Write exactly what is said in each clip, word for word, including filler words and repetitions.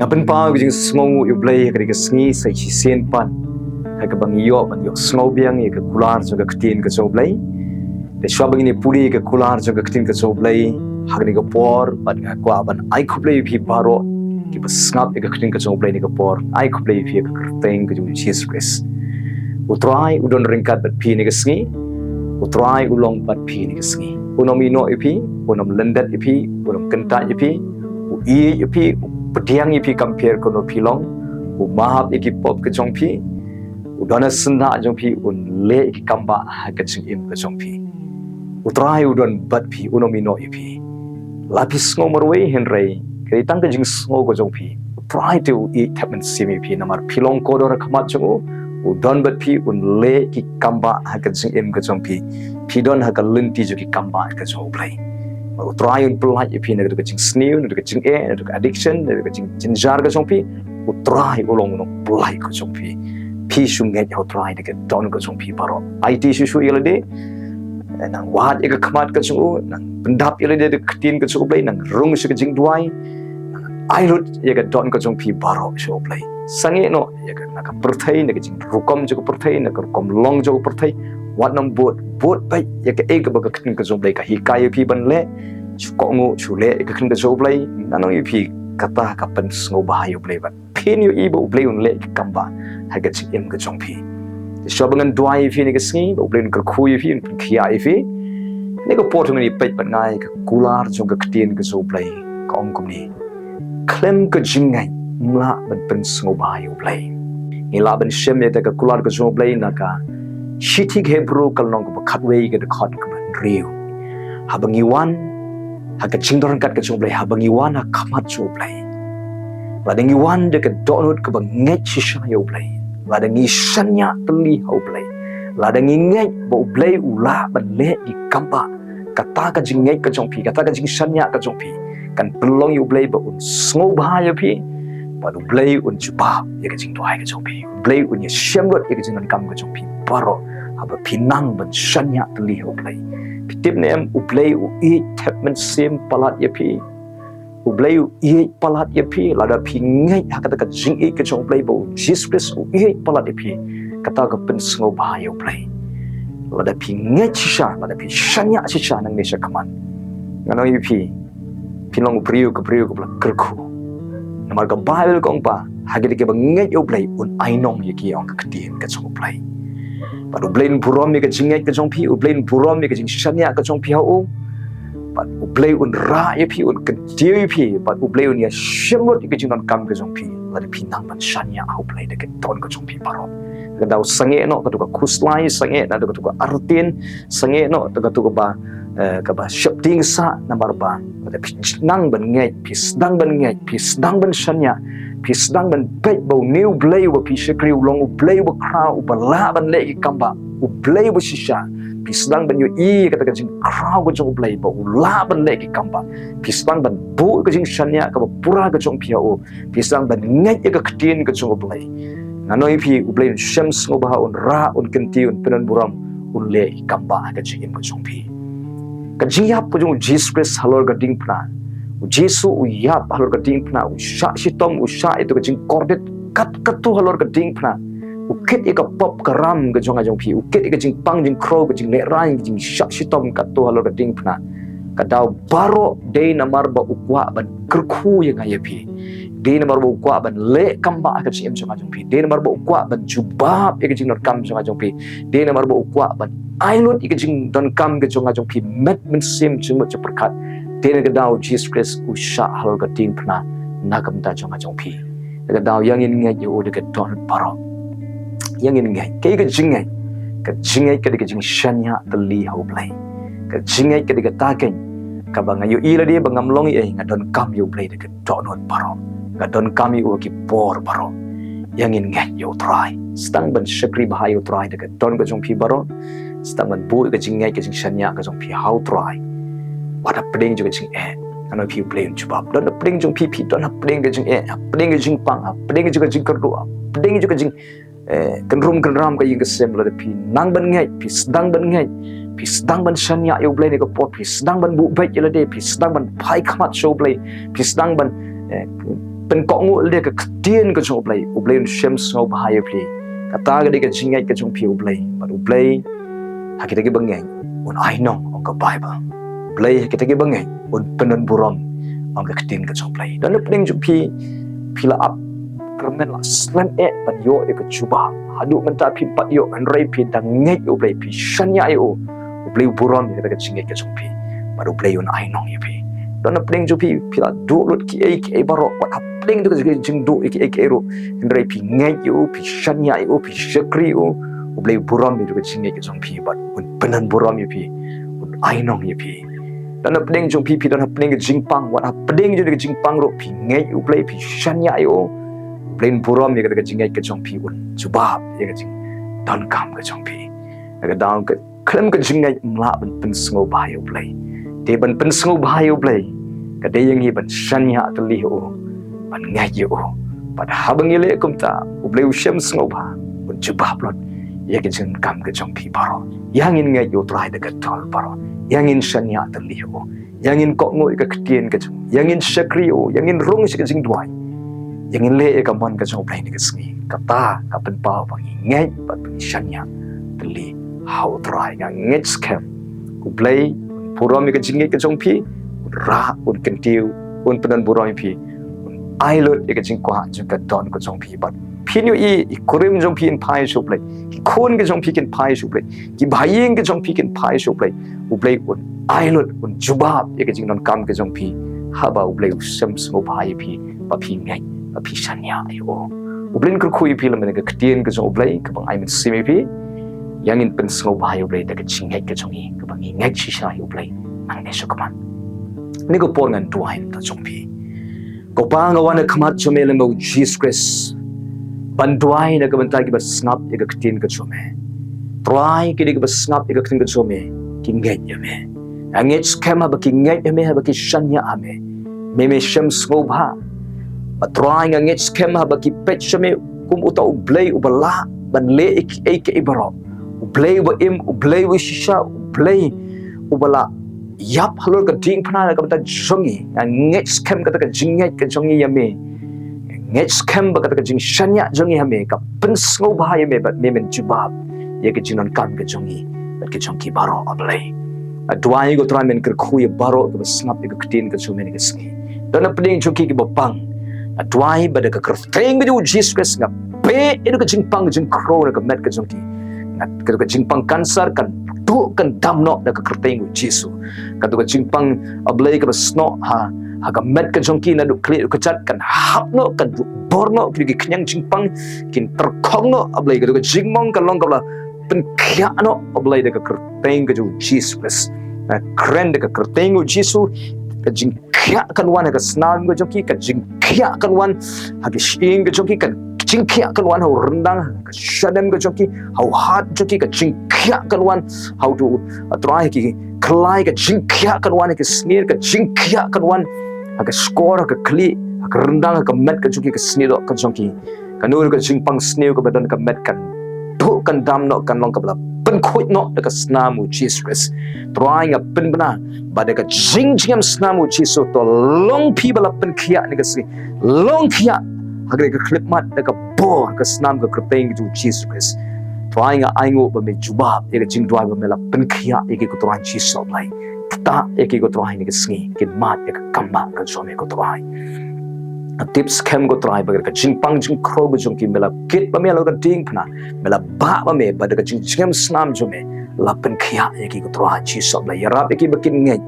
Nga pynpaw ka jingsngew ïa u Blei ha kane ka sngi sa shisien pat, ha kaba ngi ïoh ban ïohsngew biang ïa ka kular jong ka ktien ka jong u Blei. Te shuwa ba ngin ïa pule ïa ka kular jong ka ktien ka jong u Blei ha kane ka por, bad nga kwah ban ai khublei ïa phi baroh kiba sngap ïa ka ktien ka jong u Blei ha kane ka por. Ai khublei ïa phi ha ka kyrteng ka jong u Jisu Khrist. U Trai u don ryngkat bad phi ha kane ka sngi. U Trai u long bad phi ha kane ka sngi. Un ym ïehnoh ïa phi, un ym lyndet ïa phi, un ym kyntait ïa phi, u ïeit ïa phi, u pdiang ïa phi kam pher kumno phi long, u map ïa ki pop ka jong phi, u don ha syndah jong phi, un leh ïa ki kambah ha ka jingim ka jong phi. U Trai u don bad phi, un ym ïehnoh ïa phi. La phi sngew marwei hynrei ka dei tang ka jingsngew ka jong phi. U Trai te u ïeit thep mynsiem ïa phi namar phi long kordor ha khmat jong u. U don bad phi, un leh ki kambah ha ka jingim ka jong phi. Phi don ha ka lynti jong ki kambah ka jong u Blei. Bad u Trai un pyllait ïa phi na ka jingsniew, na ka jingeh, na ka addiction, na ka jingjynjar ka jong phi. U Trai u long u nongpyllait ka jong phi. Phi shu ngeit ha u Trai da ka dohnud ka jong phi baroh. Aiti shuh shuh ïa lade. Nang wad ïa ka khmat ka jong u, nang pyndap ïa lade da ka ktien ka jong u Blei, nang rung sha ka jingduwai, nang ai lut ïa ka dohnud ka jong phi baroh sha u Blei. Sangeh noh ïa ka, na ka pyrthei, na ka jingrukom jong ka pyrthei, na ka rukom long jong ka pyrthei. Wat nang bud, bud beit ïa kaei kaba ka ktien ka jong u Blei ka hikai ïa phi ban leh. Shu kohnguh, shu leh ïa ka ktien ka jong u Blei. Nga ong ïa phi, kata ka pynsngewbha ïa u Blei bad phin ïohi ba u Blei un leh ïa ki kambah ha ka jingim ka jong phi. Te shuwa ba ngan duwai ïa phi ha kane ka sngi, ba u Blei un kyrkhu ïa phi, un pynkhiah ïa phi. Ha kane ka por to ngin ïa peit bad nga ïa ka kular jong ka ktien ka jong u Blei, ka ong kumne: Khlem ka jingngeit ym lah ban pynsngewbha ïa u Blei. Ngi lah ban shem ïa ka kular ka jong u Blei na ka shithi Hebru ka lynnong kaba khatwei, ka dkhot kaba hynriew. Haba ngi wan ha ka jingdon ryngkat ka jong u Blei, haba ngi wan ha khmat jong u Blei, lada ngi wan da ka dohnud kaba ngeit shisha ïa u Blei, lada ngi shaniah tylli ha u Blei, lada ngi ngeit ba u Blei u lah ban leh ki kambah, kata ka jingngeit ka jong phi, kata ka jingshaniah ka jong phi kan pynlong ïa u Blei ba un sngewbha ïa phi. Bad u Blei un jubab ïa ka jingduwai ka jong phi. U Blei un ïashem lut ïa ka jingdonkam ka jong phi baroh haba phi nang ban shaniah tylli ha u Blei. Phi tip ne em, u Blei u ïeit thep mynsiem palat ïa phi. U Blei u ïeit palat ïa phi. Lada phi ngeit ha kata ka jingïeit ka jong u Blei ba u Jisu Khrist u ïeit palat ïa phi, kata ka pynsngewbha ïa u Blei. Lada phi ngeit shisha, lada phi shaniah shisha nangne shakhmat, ngan ong ïa phi, phin long u briew, ka briew kaba la kyrkhu. Namar ka Baibl ka ong ba ha kito kiba ngeit ïa u Blei un ainong ïa ki, ong ka ktien ka jong u Blei. Bad u Blei un burom ïa ka jingngeit ka jong phi, u Blei un burom ïa ka jingshaniah ka jong phi ha u. Bad u Blei un rah ïa phi, un kyntiew ïa phi, bad u Blei un ïashem lut ïa ka jingdonkam ka jong phi lada phi nang ban shaniah ha u Blei da ka dohnud ka jong phi baroh. Ka daw sangeh noh kato ka khuslai, sangeh noh kato ka artatien, sangeh noh kato kaba, eh, kaba sheptieng sah, namar ba lada phi nang ban ngeit, phi sdang ban ngeit, phi sdang ban shaniah, phi sdang ban peit ba une u Blei uba phi shakri u long u Blei uba khraw, uba lah ban leh ki kambah, u Blei uba shisha. Phi sdang ban ïohi kata ka jingkhraw ka jong u Blei ba u lah ban leh ki kambah. Phi sdang ban buh ka jingshaniah kaba pura ka jong phi ha u. Phi sdang ban ngeit ïa ka ktien ka jong u Blei. Ngan ong ïa phi, u Blei un shem sngewbha, un rah, un kyntiew, un pynburom, un leh ki kambah ha ka jingim ka jong phi. Ka jingïap ka jong u Jisu Khrist halor ka diengphna. U Jisu u ïap halor ka diengphna, u shah shitom, u shah ïa kato ka jingkordit kat kato halor ka diengphna. U kit ïa ka pop ka ram ka jong nga jong phi, u kit ïa ka jingpang jingkhrew, ka jinglehrain, ka jingshah shitom kato halor ka diengphna. Ka daw baroh dei namar ba u kwah ban kyrkhu ïa nga ïa phi. Dei namar ba u kwah ban leh kambah ha ka jingim jong nga jong phi. Dei namar ba u kwah ban jubab ïa ka jingdonkam jong nga jong phi. Dei namar ba u kwah ban ai lut ïa ka jingdonkam ka jong nga jong phi met mynsiem jingmut jingpyrkhat. Te na ka daw u Jisu Khrist u shah halor ka diengphna na ka bynta jong nga jong phi. Na ka daw ïa ngin ngeit ïa u da ka dohnud baroh. Ïa ngin ngeit. Kaei ka jingngeit? Ka jingngeit ka dei ka jingshaniah tylli ha u Blei. Ka jingngeit ka dei kata keiñ kaba nga ïohi lade ba ngam long ei ei, nga donkam ïa u Blei da ka dohnud baroh. Nga donkam ïa u ha ki por baroh. Ïa ngin ngeit ïa u Trai. Sdang ban shakri bha ïa u Trai da ka dohnud ka jong phi baroh. Sdang ban buh ïa ka jingngeit, ka jingshaniah ka jong phi ha u Trai. Wat hapdeng jong ka jingeh, ngan ong ïa phi u Blei un jubab. Don hapdeng jong phi, phi don hapdeng ka jingeh, hapdeng ka jingpang, hapdeng jong ka jingkyrduh, hapdeng jong ka jing, eh, kynrum kynram ka ïing ka sem, lada phi nang ban ngeit, phi sdang ban ngeit, phi sdang ban shaniah ïa u Blei na ka por, phi sdang ban buh beit ïa lade, phi sdang ban phai khmat sha u Blei, phi sdang ban, eh, pynkohnguh lade ka ktien ka jong U Blei, U Blei un shem sngewbha ïa phi. Kata ka dei ka jingngeit ka jong phi ïa U Blei, bad U Blei ha kita kiba ngeit un ai nong, ong ka Baibl. U Blei ha kita kiba ngeit un pynburom, ong ka ktien ka jong U Blei. Don napdeng jong phi, phi la ap kyrmen, la slem eh ban ïoh ïa ka jubab. Haduh mynta phim pat ïoh, hynrei phi dang ngeit ïa U Blei, phi shaniah ïa U. U Blei u burom ïa kata ka jingngeit ka jong phi, bad U Blei un ai nong ïa phi. Don napdeng jong phi, phi la duh lut kiei kiei baroh, wat hapdeng jong ka jingduh ïa kiei kiei ruh, hynrei phi ngeit ïa U, phi shaniah ïa U, phi shakri ïa U. U Blei u burom ïa kata ka jingngeit ka jong phi, bad un pynburom ïa phi, un ai nong ïa phi. Don napdeng jong phi, phi don hapdeng ka jingpang, wat hapdeng jong ka jingpang ruh, phi ngeit ïa U Blei, phi shaniah ïa U. U Blei un burom ïa kata ka jingngeit ka jong phi, un jubab ïa ka jingdonkam ka jong phi. Ka daw ka khlem ka jingngeit ym lah ban pynsngewbha ïa U Blei. Te ban pynsngewbha ïa U Blei, ka dei ïa ngi ban shaniah tylli ha U, ban ngeit ïa U. Bad haba ngi leh kumta, U Blei u shem sngewbha, un jubab lut ïa ka jingdonkam ka jong phi baroh. Ïa ngin ngeit ïa U Trai da ka doh baroh. Ïa ngin shaniah tylli ha U. Ïa ngin kohnguh ïa ka ktien ka jong U. Ïa ngin shakri ïa U. Ïa ngin rung sha ka jingduwai. Ïa ngin leh ïa ka mon ka jong U Blei ha kane ka sngi. Kata ka pynpaw ba ngi ngeit, ba ngi shaniah tylli ha U Trai. Nga ngeit skhem, U Blei un burom ïa ka jingngeit ka jong phi, un rah, un kyntiew, un pynburom ïa phi, un ai lut ïa ka jingkwah jong ka dohnud ka jong phi. Bad phin ïohi, i kurim jong phi kin phai sha U Blei, ki khun ka jong phi kin phai sha U Blei, ki bahaïing ka jong phi kin phai sha U Blei. U Blei un ai lut, un jubab ïa ka jingdonkam ka jong phi, haba U Blei u shem sngewbha ïa phi, ba phi ngeit, ba phi shaniah ïa U. U Blei un kyrkhu ïa phi lem na ka ktien ka jong U Blei kaba nga ai mynsiem ïa phi. Ïa ngin pynsngewbha ïa U Blei da ka jingngeit ka jong ngi, kaba ngi ngeit shisha ïa U Blei nangne shakhmat. Kane ka por ngan duwai na ka bynta jong phi. Ko Pa, nga wan ha khmat jong Me lem bad U Jisu Khrist ban duwai na ka bynta kiba sngap ïa ka ktien ka jong Me. Trai, kine kiba sngap ïa ka ktien ka jong Me ki ngeit ïa Me. Nga ngeit skhem haba ki ngeit ïa Me, haba ki shaniah ha Me, Me Me shem sngewbha. Bad Trai, nga ngeit skhem haba ki peit sha Me kum uta U Blei uba lah ban leh ïa kiei kiei baroh, U Blei uba im, U Blei uba shisha, U Blei uba la ïap halor ka diengphna na ka bynta jong ngi. Nga ngeit skhem kata ka jingngeit ka jong ngi ïa Me. Nga ngeit skhem ba kata ka jingshaniah jong ngi ha Me ka pynsngewbha ïa Me, bad Me Men jubab ïa ka jingdonkam ka jong ngi bad ka jong ki baroh, A Blei. Nga duwai, ko Trai, Men kyrkhu ïa baroh kiba sngap ïa ka ktien ka jong Me ha kane ka sngi. Don napdeng jong ki kiba pang, nga duwai ba da ka kyrteng ka jong U Jisu Khrist nga beh ïa ka jingpang jingkhrew na ka met ka jong ki. Nga, ka jingpang cancer kan duh kan dam noh da ka kyrteng U Jisu. Ka jingpang, A Blei, kaba snoh ha, ha ka met ka jong ki naduh khlieh kjat kan hap noh, kan duh bor noh, ki khñiang jingpang kin tyrkhong noh, A Blei. Ka jingmong kan long kaba la pynkhiah noh, A Blei, da ka kyrteng ka jong U Jisu Khrist. Nga kren da ka kyrteng U Jisu, ka jingkhiah kan wan ha ka snam ka jong ki, ka jingkhiah kan wan ha ka shyieng ka jong ki, ka jingkhiah kan wan ha u ryndang, ha ka shadem ka jong ki, ha u hat jong ki, ka jingkhiah kan wan ha u, A Trai, ki khlai, ka jingkhiah kan wan ha ka snier, ka jingkhiah kan wan ha ka shkor, ha ka khlieh, ha ka ryndang, ha ka met ka jong ki, ka snier ka jong ki. Kano ka jingpang sniew kaba don ha ka met kan duh kan dam noh, kan long kaba la pynkhuid noh da ka snam U Jisu Khrist. Trai, nga pynbna ba da ka jingjngem snam U Jisu, to long phi ba la pynkhiah ha kane ka sngi. Long khiah ha kane ka khyllipmat da ka bor ka snam ka kyrteng ka jong U Jisu Khrist. Trai, nga ainguh ba Me jubab ïa ka jingduwai ba Me la pynkhiah ïa ki, ko Trai Jisu, A Blei. Ktah ïa ki, ko Trai, ha kane ka sngi, kin mad ïa ka kam bah ka jong Me, ko Trai. Nga tip skhem, ko Trai, ba ka jingpang jingkhrew ka jong ki Me la kit ba Me halor ka diengphna, Me la bah ba Me, ba da ka jingjngem snam jong Me la pynkhiah ïa ki, ko Trai Jisu, A Blei. Ïarap ïa ki ba kin ngeit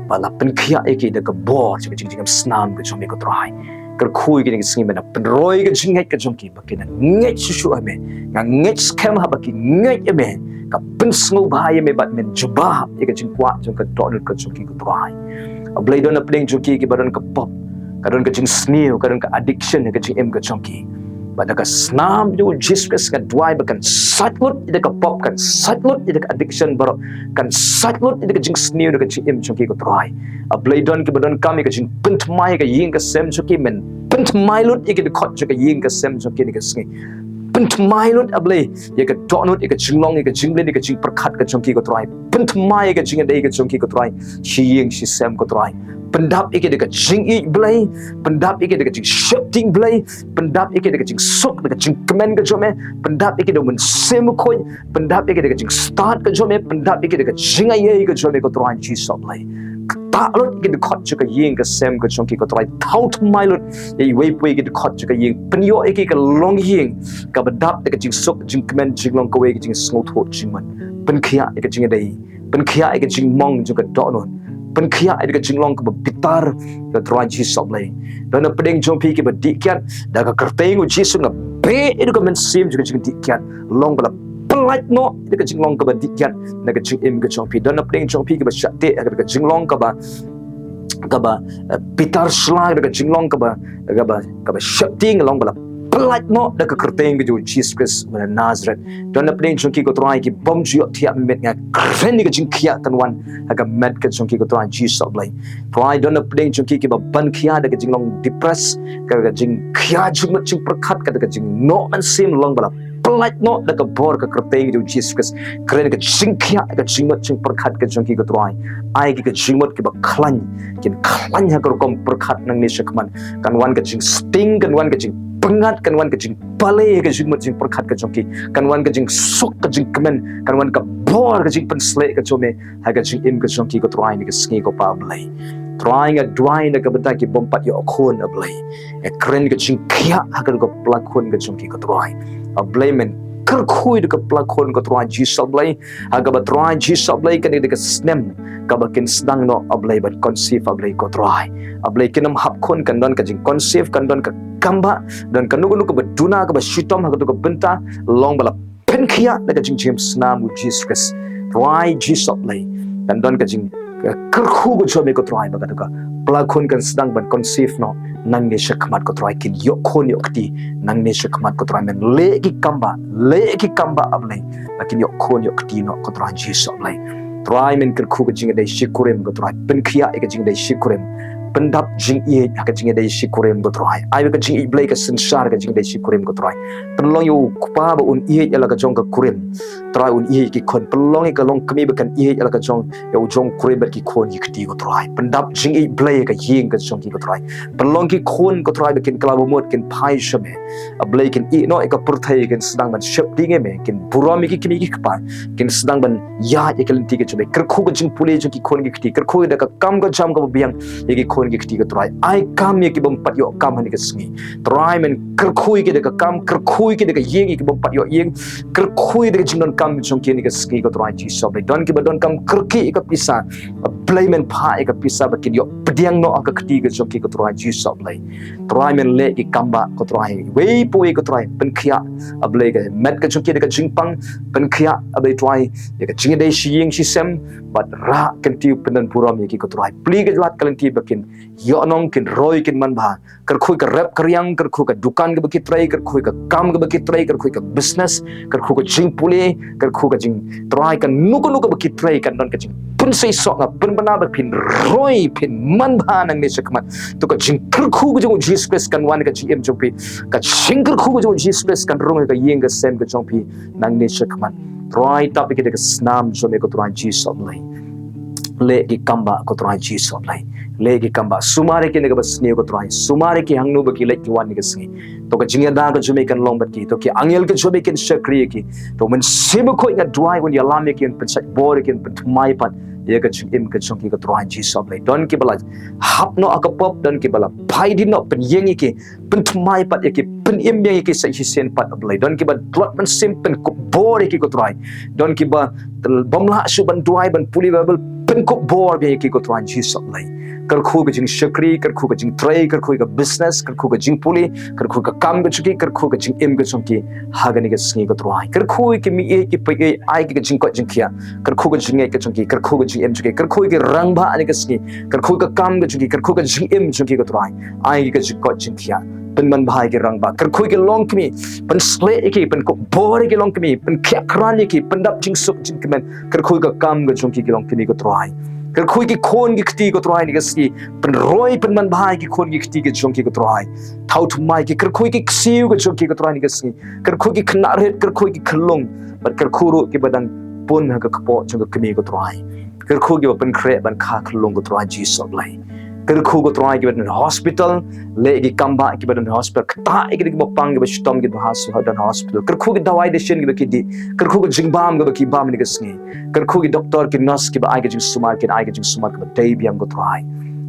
ba la pynkhiah ïa ki da ka bor jong ka jingjngem snam ka jong Me, ko Trai. Kyrkhu ïa ki ha kane ka sngi, Me pynroi ka jingngeit ka jong ki ba kin ngeit shuh shuh ha Me. Nga ngeit skhem haba ki ngeit ïa Me, ka pynsngewbha ïa Me bad Men jubab ïa ka jingkwah jong ka dohnud ka jong ki, ko Trai. A Blei, don napdeng jong ki kiba don ka pop, ka don ka jingsniew, ka don ka addiction ha ka jingim ka jong ki. Bad da ka snam jong U Jisu Khrist nga duwai ba kan sait lut ïa ka pop, kan sait lut ïa ka addiction baroh, kan sait lut ïa ka jingsniew na ka jingim jong ki, ko Trai. A Blei, don kiba donkam ïa ka jingpynthymmai ha ka ïing ka sem jong ki, Men pynthymmai lut ïa ka dkhot jong ka ïing ka sem jong ki ha kane ka sngi. Pynthymmai lut, A Blei, ïa ka dohnud, ïa ka jinglong, ïa ka jingmlien, ïa ka jingpyrkhat ka jong ki, ko Trai. Pynthymmai ïa ka jingïadei ka jong ki, ko Trai, shi ïing shi sem, ko Trai. Pyndap ïa ki da ka jingïeit, Blei. Pyndap ïa ki da ka jingsheptieng, Blei. Pyndap ïa ki da ka jingsuk, da ka jingkmen ka jong me. Pyndap ïa ki da u Mynsiem Bakhuid. Pyndap ïa ki da ka jingstad ka jong me. Pyndap ïa ki da ka jingaiei ka jong me, ko Trai Jisu, A Blei. Ktah lut ïa ki dkhot jong ka ïing ka sem ka jong ki, ko Trai. Thaw thymmai lut ïa iwei pa iwei ki dkhot jong ka ïing. Pynïoh ïa ki ka longïing kaba dap da ka jingsuk, jingkmen, jinglong kawei, ka jingsngewthuh jingmut. Pynkhiah ïa ka jingïadei. Pynkhiah ïa ka jingmong jong ka dohnud. Pynkhiah ïa ka jinglong kaba bitar, ko Trai Jisu, A Blei. Don napdeng jong phi kiba dih kiad, da ka kyrteng u Jisu nga beh ïa ka mynsiem jong ka jingdih kiad. Long ba la pyllait noh ïa ka jinglong kaba dih kiad na ka jingim ka jong phi. Don napdeng jong phi kiba shah teh ha ka jinglong kaba, kaba, eh, bitar shla, da ka jinglong kaba, kaba, kaba sheptieng, long ba la pyllait noh da ka kyrteng ka jong u Jisu Khrist uba na Nazareth. Don napdeng jong ki, ko Trai, ki bym ju ïohthiah mynmiet, nga kren ïa ka jingkhiah kan wan ha ka met ka jong ki, ko Trai Jisu, A Blei. Trai, don napdeng jong ki kiba ban khiah da ka jinglong depress, ka, ka jingkhiah jingmut jingpyrkhat, ka, da ka jingnoh mynsiem, long ba la pyllait noh da ka bor ka kyrteng jong u Jisu Khrist. Kren ka jingkhiah, ka jingmut jingpyrkhat ka jong ki, ko Trai. Ai ki ka jingmut kiba khlaiñ, kin khlaiñ ha ka rukom pyrkhat nangne shakhmat. Kan wan ka jingsting, kan wan ka jingpyngngad, kan wan ka jingpalei ha ka jingmut jingpyrkhat ka jong ki. Kan wan ka jingsuk, ka jingkmen, kan wan ka bor, ka jingpynsleh ka jong me ha ka jingim ka jong ki, ko Trai, na ka sngi, ko Pa Blei. Trai, nga duwai na ka bynta ki bym pat ïoh khun, A Blei. Nga kren ka jingkhiah ha ka, ka pla khun ka jong ki, ko Trai. A Blei, men kyrkhu ïa ka pla khun, ko Trai Jisu, A Blei. Ha kaba, Trai Jisu, A Blei, kane ka snem kaba kin sdang noh, A Blei, ban conceive, A Blei, ko Trai. A Blei, kin ym hap khun, kan don ka jingconceive, kan don ka kambah, don kano kano kaba duna, kaba shitom ha kato ka bynta, long ba la pynkhiah da ka jingjia snam u Jisu Khrist. Trai Jisu, A Blei, kan don ka jing, ka kyrkhu ka jong me, ko Trai, ba kato ka pla khun kan sdang ban conceive noh nangne shakhmat, ko Trai, kin ïoh khun ïoh kti nangne shakhmat, ko Trai. Men leh ki kambah, leh ki kambah, A Blei, ba kin ïoh khun ïoh kti noh, ko Trai Jisu, A Blei. Trai, men kyrkhu ka jingïadei shikurim, ko Trai. Pynkhiah ïa ka jingïadei shikurim. Pyndap jingïeit ha ka jingïadei shikurim, ko Trai. Ai ba ka jingïeit Blei ka synshar ka jingïadei shikurim, ko Trai. Pynlong ïa u kpa ba un ïeit ïa la ka jong ka kurim, Trai, un ïeit ki khun. Pynlong ïa ka longkmie ba kan ïeit ïa la ka jong, ïa u jong kurim bad ki khun ki kti, ko Trai. Pyndap jingïeit Blei ha ka ïing ka jong ki, ko Trai. Pynlong ki khun, ko Trai, ba kin kylla bamut, kin phai sha me. A Blei, kin ïeh noh ïa ka pyrthei, kin sdang ban sheptieng ïa me, kin burom ïa ki kmie ki kpa, kin sdang ban ïaid ïa ka lynti ka jong me. Kyrkhu ka jingpule jong ki khun ki kti, kyrkhu da ka kam ka jam kaba biang ïa ki khun ki kti, ko Trai. Ai kam ïa ki bym pat ïoh kam ha kane ka sngi. Trai, men kyrkhu ïa ki da ka kam, kyrkhu ïa ki da ka ïing, ïa ki bym pat ïoh ïing, kyrkhu ïa ki da ka jingdonkam jong ki ha kane ka sngi, ko Trai Jisu, A Blei. Don kiba donkam kyrkieh ïa ka pisa, A Blei, men phah ïa ka pisa ba kin ïoh pdiang noh ha ka kti ka jong ki, ko Trai Jisu, A Blei. Trai, men leh ki kambah, ko Trai. Wei pa wei, ko Trai, pynkhiah, A Blei, ka met ka jong ki da ka jingpang, pynkhiah, A Blei, Trai, ïa ka jingïadei shi ïing shi sem, bad rah kyntiew pyndon burom ïa ki, ko Trai. Plie ka lad ka lynti ba kin ïoh nong, kin roi, kin manbha. Kyrkhu ïa ka rep ka riang, kyrkhu ïa ka dukan kaba ki trei, kyrkhu ïa ka kam kaba ki trei, kyrkhu ïa ka business, kyrkhu ïa ka jingpule, kyrkhu ïa ka jing, Trai, kano kano kaba ki trei, kan don ka jingpynseisoh. Nga pynbna ba phin roi, phin manbha nangne shakhmat. To ka jingkyrkhu ka jong u Jisu Khrist kan wan ha ka jingim jong phi. Ka jingkyrkhu ka jong u Jisu Khrist kan rung ha ka ïing ka sem ka jong phi nangne shakhmat. Trai, tap ïa ki da ka snam jong me, ko Trai Jisu, A Blei. Leh ki kambah, ko Trai Jisu, A Blei. Leh ki kambah. Sumar ïa ki na kaba sniew, ko Trai. Sumar ïa ki hangno ba ki leit ki wan ha kane ka sngi. To ka jingïada ka jong me kan long bad ki. To ki angel ka jong me kin shakri ïa ki. To u Mynsiem Bakhuid, nga duwai, un ïalam ïa ki, un pynsait bor ïa ki, un pynthymmai pat ïa ka jingim ka jong ki, ko Trai Jisu, A Blei. Don kiba la hap noh ha ka pop, don kiba la phai dien noh, pynïeng ïa ki, pynthymmai pat ïa ki, pynim ïa ki sa shisien pat, A Blei. Don kiba tlot mynsiem, pynkup bor ïa ki, ko Trai. Don kiba bym lah shuh ban duwai, ban pule Baibl, pynkup bor ïa ki, ko Trai Jisu, A Blei. Kyrkhu ka jingshakri, kyrkhu ka jingtrei, kyrkhu ka business, kyrkhu ka jingpule, kyrkhu ka kam ka jong ki, kyrkhu ka jingim ka jong ki ha kane ka sngi, ko Trai. Kyrkhu ïa ki mei ïeit, ki pei ïeit, ai ki ka jingkoit jingkhiah. Kyrkhu ka jingngeit ka jong ki, kyrkhu ka jingim jong ki, kyrkhu ïa ki rangbah ha kane ka sngi. Kyrkhu ïa ka kam ka jong ki, kyrkhu ka jingim jong ki, ko Trai. Ai ki ka jingkoit jingkhiah. Pynmanbha ïa ki rangbah. Kyrkhu ïa ki longkmie. Pynsleh ïa ki, pynkup bor ïa ki longkmie. Pynkhiah krat ïa ki, pyndap jingsuk jingkmen. Kyrkhu ïa ka kam ka jong ki, ki longkmie, ko Trai. Kyrkhu ïa ki khun ki kti ko Trai ha kane ka sngi. Pynroi pynman bha ïa ki khun ki kti ki jong ki ko Trai. Thaw thymmai ki, kyrkhu ïa ki ksiew ki jong ki ko Trai ha kane ka sngi. Kyrkhu ïa ki khynnah rit, kyrkhu ïa ki khyllung. Bad kyrkhu ruh kiba dang pun ha ka kpoh jong ka kmie ko Trai. Kyrkhu kiba pynkhreh ban kha khyllung ko Trai Jisu Blei. Kyrkhu ko Trai kiba don hospital, leh ki kam bah kiba don hospital, ktah ïa ki da kiba pang kiba shitom kiba ha su ha don hospital. Kyrkhu ki dawai dashin kiba ki dih. Kyrkhu ki jingbam kiba ki bam ha kane ka sngi. Kyrkhu ki doktor ki nurse kiba ai ka jingsumar kin ai ka jingsumar kaba dei biang ko Trai.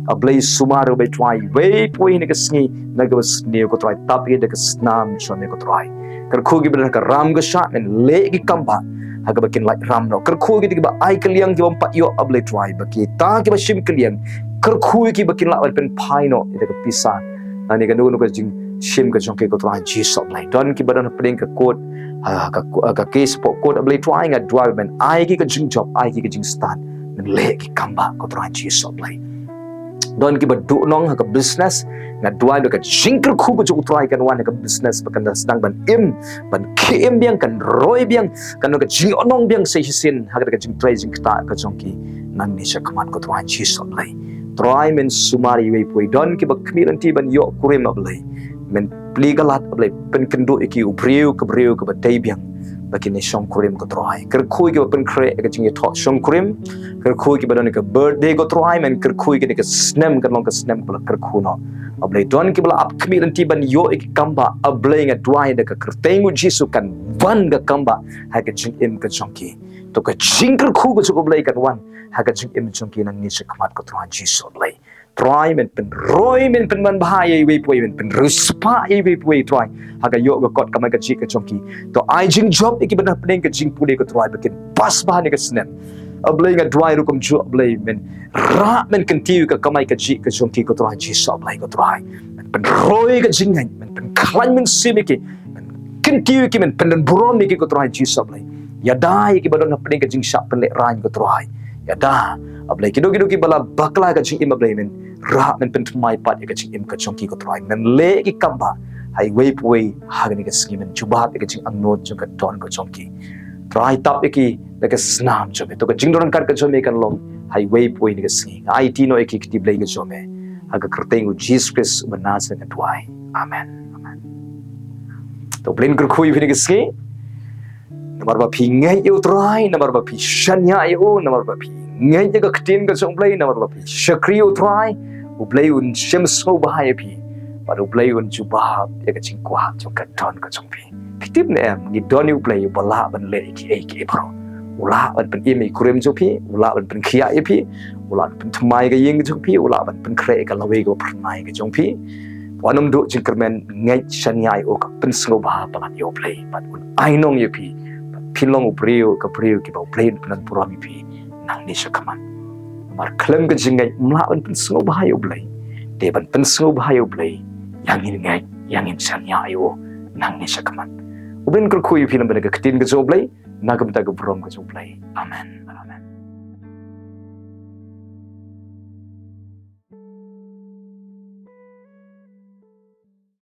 A Blei sumar uba Trai, wei poi ha kane ka sngi na kaba sniew ko Trai, tap ïa da ka snam jong me ko Trai. Kyrkhu kiba don ha ka ram ka shah, men leh ki kam bah ha kaba kin lait ram noh. Kyrkhu ki da kiba ai kylliang kiba ym pat ïoh a Blei Trai, ba kita kiba shim kylliang, kyrkhu ïa ki ba kin lah ban pynphai noh ïa da ka pisa. Ani ka nu ka jingshim ka jong ki ko Trai Jisu Blei. Don kiba don hapdeng ka kot, ha ka, ha ka case hapoh kot a Blei Trai, nga duwai men ai ki ka jingjop, ai ki ka jingstad. Men leh ki kam bah ko Trai Jisu Blei. Don kiba duhnong ha ka business, nga duwai ba ka jingkyrkhu ka jong u Trai kan wan ha ka business ba kan da sdang ban im, ban khie im biang, kan roi biang, kan don ka jingïohnong biang sa shisien ha ka jingtrei jingktah ka jong ki nangne shakhmat ko Trai Jisu Blei. Trai men sumar iwei pa iwei, don kiba khmih lynti ban ïoh kurim a Blei. Men plie ka lad a Blei, pynkynduh ïa ki u briew ka briew kaba dei biang ba kin ïa shongkurim ko Trai. Kyrkhu ïa kiba pynkhreh ïa ka jingïathoh shongkurim, kyrkhu ïa kiba don ka birthday ko Trai, men kyrkhu ïa kane ka snem kan long ka snem kaba la kyrkhu noh. A Blei, don kiba la ap khmih lynti ban ïoh ïa ki kam bah, a Blei nga duwai da ka kyrteng u Jisu kan wan ka kam bah ha ka jingim ka jong ki. To ka jingkyrkhu ka jong u Blei kan wan ha ka jingim jong ki nangne shakhmat ko Trai Jisu Blei. Trai men pynroi, men pynman bha ïa iwei pa iwei, men pynriewspah ïa iwei pa iwei Trai. Ha ka ïoh ka kot kamai kajih ka jong ki. To ai jingjop ïa kiba na pdeng ka jingpule ko Trai ba kin pass bha ha kane ka snem. A Blei nga duwai ruh kumjuh a Blei men rah men kyntiew ïa ka kamai kajih ka jong ki ko Trai Jisu a Blei ko Trai. Men pynroi ka jingngeit, men pynkhlaiñ mynsiem ïa ki. Men kyntiew ïa ki, men pyndonburom ïa ki ko Trai Jisu a Blei. Ïada ïa kiba don hapdeng ka jingshah pynlehraiñ ko Trai. Ïada a Blei kito kito kiba la bakla ka jingim a Blei men rah men pynthymmai pat ïa ka jingim ka jong ki ko Trai. Men leh ki kam bah ha iwei pa iwei ha kane ka sngi, men jubab ïa ka jingangnud jong ka don ka jong ki. Trai tap ïa ki da ka snam jong me. To ka jingdon ryngkat ka jong me kan long ha iwei pa iwei ha kane ka sngi. Nga aiti noh ïa ki kti Blei ka jong me ha ka kyrteng u Jisu Khrist uba Nasaret nga duwai. Amen. Amen. To Blei un kyrkhu ïa phi ha kane ka sngi. Namar ba phi ngeit ïa u Trai, namar ba phi shaniah ïa u, namar ba phi ngeit ïa ka ktien ka jong u Blei, namar ba phi shakri ïa u Trai, u Blei un shem sngewbha ïa phi. Bad u Blei un jubab ïa ka jingkwah jong ka don ka jong phi. Phi tip ne em, ngi don ïa u Blei uba lah ban leh ïa kiei kiei baroh. U lah ban pynim ïa i kurim jong phi, u lah ban pynkhiah ïa phi, u lah ban pynthymmai ïa ka ïing jong phi, u lah ban pynkhreh ïa ka lawei kaba phyrnai ka jong phi. Wat nym duh jingkyrmen, ngeit shaniah ïa u, ka pynsngewbha palat ïa u Blei. Bad un ai nong ïa phi. Bad phin long u briew, ka briew kiba u Blei un pyndonburom ïa phi nangne shakhmat. Namar khlem ka jingngeit ym lah ban pynsngewbha ïa u Blei. Te ban pynsngewbha ïa u Blei, ïa ngin ngeit, ïa ngin shaniah ïa u nangne shakhmat. U Blei un kyrkhu ïa phi lem bad ka ktien ka jong u Blei, na ka bynta ka burom ka jong u Blei. Amen.